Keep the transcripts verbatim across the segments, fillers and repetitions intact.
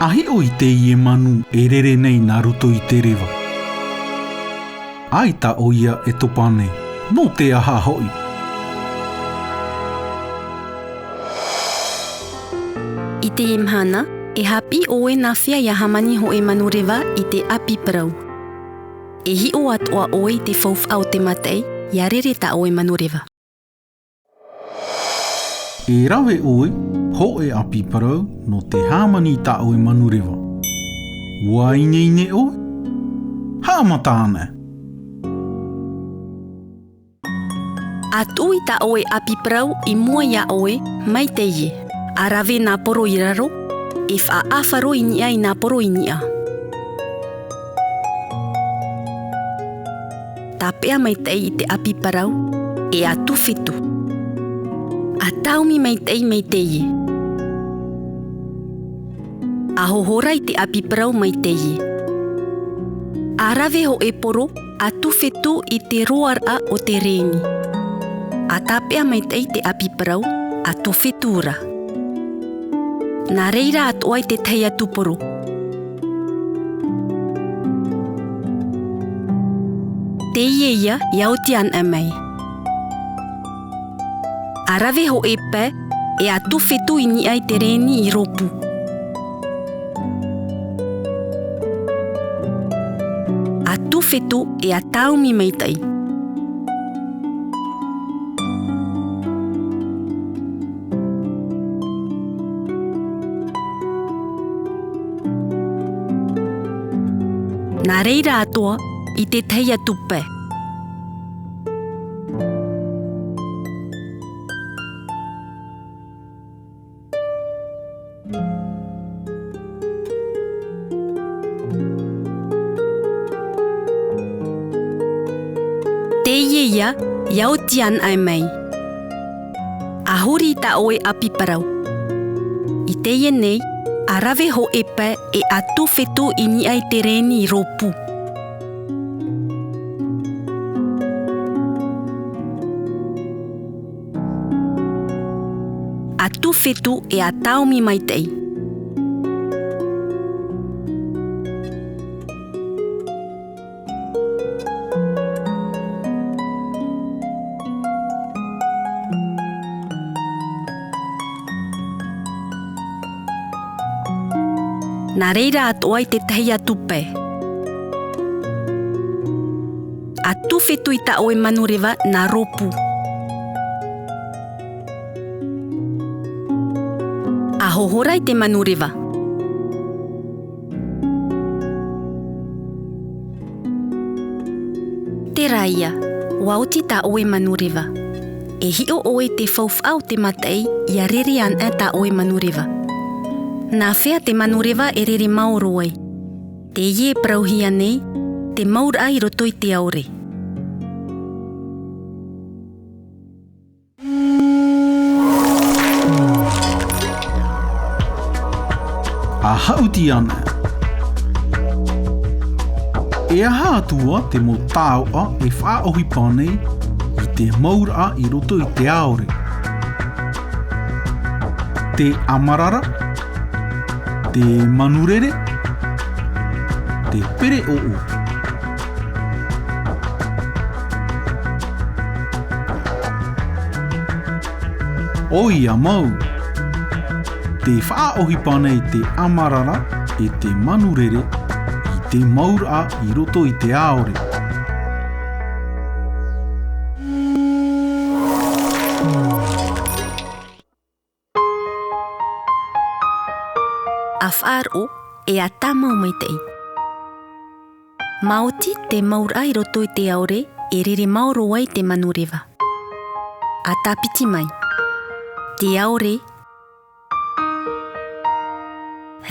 ʻA hiʻo i teie manu e rere nei nā roto i te reva. ʻAita ʻoia e topa nei. Nō te aha hoʻi? I teie mahana, e haʻapiʻi ʻoe nā hea ʻia hāmani hōʻē manureva i te ʻapi parau. E hiʻo atoʻa ʻoe i te faufaʻa o te mataʻi, ʻia rere tā ʻoe manureva. E rave ʻoe, hōʻē ʻapi parau, nō te hāmani i tā ʻoe manureva. ʻUa ineine ʻoe? Haʻamata ānei. ʻA tuʻu i tā ʻoe ʻapi parau i mua iā ʻoe, mai teie. ʻA rave nā poro i raro, e faʻaʻāfaro i niʻa i nā poro i niʻa. Tāpeʻa maitaʻi i te ʻapi parau, e ʻa tūfetu. ʻA tāumi maitaʻi mai teie. ʻA hohora i te ʻapi parau mai teie. ʻA rave hōʻē poro, ʻa tūfetu i te roaraʻa o te rēni. ʻA tāpeʻa maitaʻi i te ʻapi parau, ʻa tūfetu ra. Nā reira atoʻa i te tahi atu poro. Teie ïa, ʻia oti anaʻe mai. ʻA rave hōʻē pae, e ʻa tūfetu i niʻa i te rēni i rōpū. ʻA tūfetu e ʻa tāumi maitaʻi. Nā reira atoʻa i te tahi atu pae. Teie ïa, ʻia oti anaʻe mai. ʻA huri i tā ʻoe ʻapi parau. I teie nei, ʻa rave hōʻē pae e ʻa tūfetu i niʻa i te rēni i rōpū. ʻA tūfetu e ʻa tāumi maitaʻi. Nā reira atoʻa i te tahi atu pae. ʻA tūfetu i tā ʻoe manureva nā rōpū. ʻA hohora i te manureva. Terā ïa, ʻua oti tā ʻoe manureva. E hiʻo ʻoe i te faufaʻa o te mataʻi, ʻia rere anaʻe tā ʻoe manureva. Nā hea te manureva e rere maoro ai? Teie e parauhia nei, te mauraʻa i roto i te ʻaore. ʻA haʻuti anaʻe. E aha atoʻa te mau taoʻa e faʻaʻohipa nei i te mauraʻa i roto i te ʻaore? Te ʻamarara, te manurere, te pereʻoʻo. ʻOia mau, tē faʻaʻohipa nei te ʻamarara e te manurere i te mauraʻa i roto i te ʻaore. ʻA faʻaroʻo e ʻa tāmau maitaʻi. Maoti te mauraʻa i roto i te ʻaore e rere maoro ai te manureva. ʻA tāpiti mai. Te ʻaore.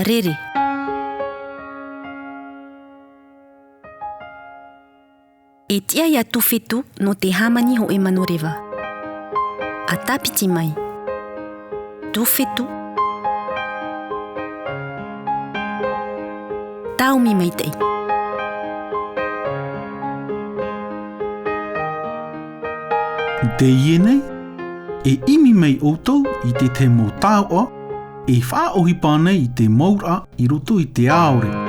Rere. E tiʻa ʻia tūfetu nō te hāmani hōʻē manureva. ʻA tāpiti mai. Tūfetu. Tāumi maitaʻi. I teie nei, e ʻimi mai ʻoutou i te tahi mau taoʻa E faʻaʻohipa nei i te mauraʻa i roto i te ʻaore